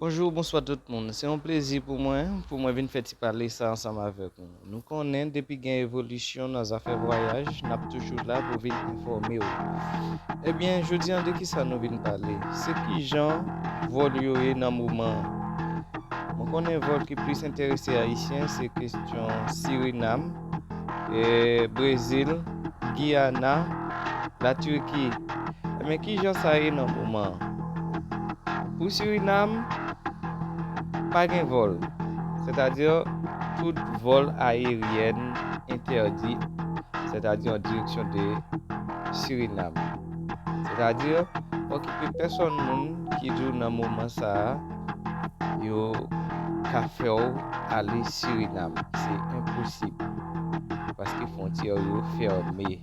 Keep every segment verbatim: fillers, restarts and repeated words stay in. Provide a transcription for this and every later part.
Bonjou, bonswa tout moun. Se yon plezi pou mwen, pou mwen vin fè ti pale sa ansanm avèk nou. Nou konnen depi gen evolisyon nan zafè vwayaj, n ap toujou la pou vin enfòme w. Ebyen, jodi an de ki sa nou vin pale? Se kijan vòl yo ye nan moman an. Mwen konnen vòl ki plis enterese Ayisyen se kestyon Sirinam, e, Brezil, Giyana, Latirki. Men kijan sa ye nan moman an? Pou Sirinam, pa gen vòl. Sètadi, tout vòl ayeryèn entèdi, sètadi an direksyon de Sirinam. Sètadi, pa okipe pèsòn moun ki di w nan moman sa a, yo ka fè w ale Sirinam. Se enposib. Paske fwontyè yo fèmen.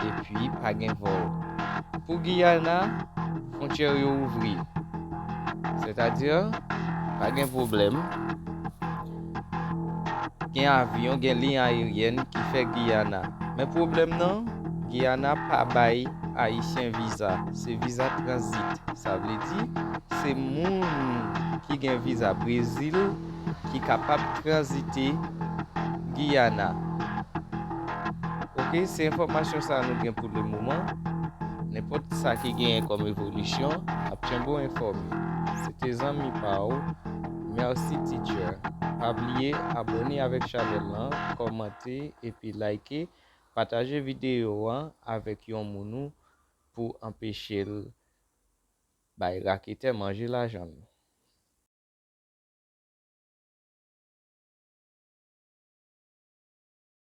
Epi, pa gen vòl. Pou Giyana, fwontyè yo ouvri. Sètadi, pa gen pwoblèm. Gen avyon, gen liy ayeryèn ki fè Giyana. Men pwoblèm nan, Giyana pa bay Ayisyen viza. Se viza tranzit. Sa vle di, se moun ki gen viza Brezil ki kapab tranzite Giyana. Oke, se enfòmasyon sa nou gen pou le moman. Nenpòt sa ki genyen kòm evolisyon, n ap tyenn ou enfòme. Se te zanmi pa w, Mercy Teacher. Pa bliye abòne avèk chanèl lan, kòmante epi like, pataje videyo an avèk yon moun ou pou anpeche l bay raketè manje lajan l.